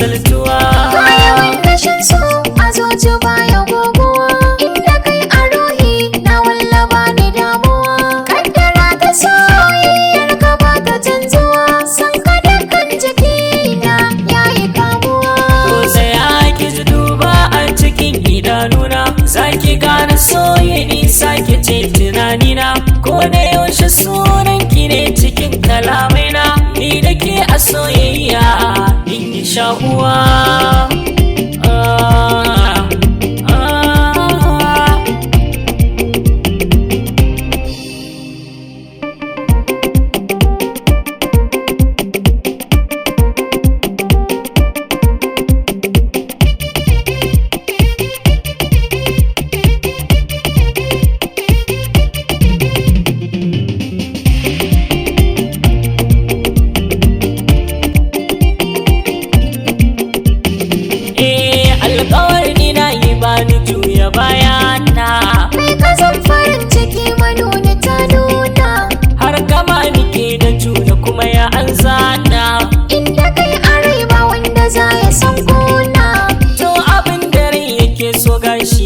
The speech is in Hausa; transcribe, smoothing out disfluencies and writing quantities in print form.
misaltuwa. Bayan rashin so a zuci baya goguwa. Inda kai a ruhi na wallaba ni damuwa. Kaddara ta soyayyar ka ba ta canzuwa. San ka dukkan jikina yayi kamuwa. Ko tsaya ki ji duba a cikin idanuna, zaki gane soye nisa ki ce tunanina. Ko da yaushe sunan ki ne cikin kalamaina, ni da ke a soyayya in yi shakuwa. Ah, ah. Eh, alƙawari na yi bani juya bayana. Mai kazan farin ciki manuni ta nuna. Har kama nike da juna kuma ya an zana. Inda kai a rai ba wanda za ya san kuna. To abin da rai yake so gashi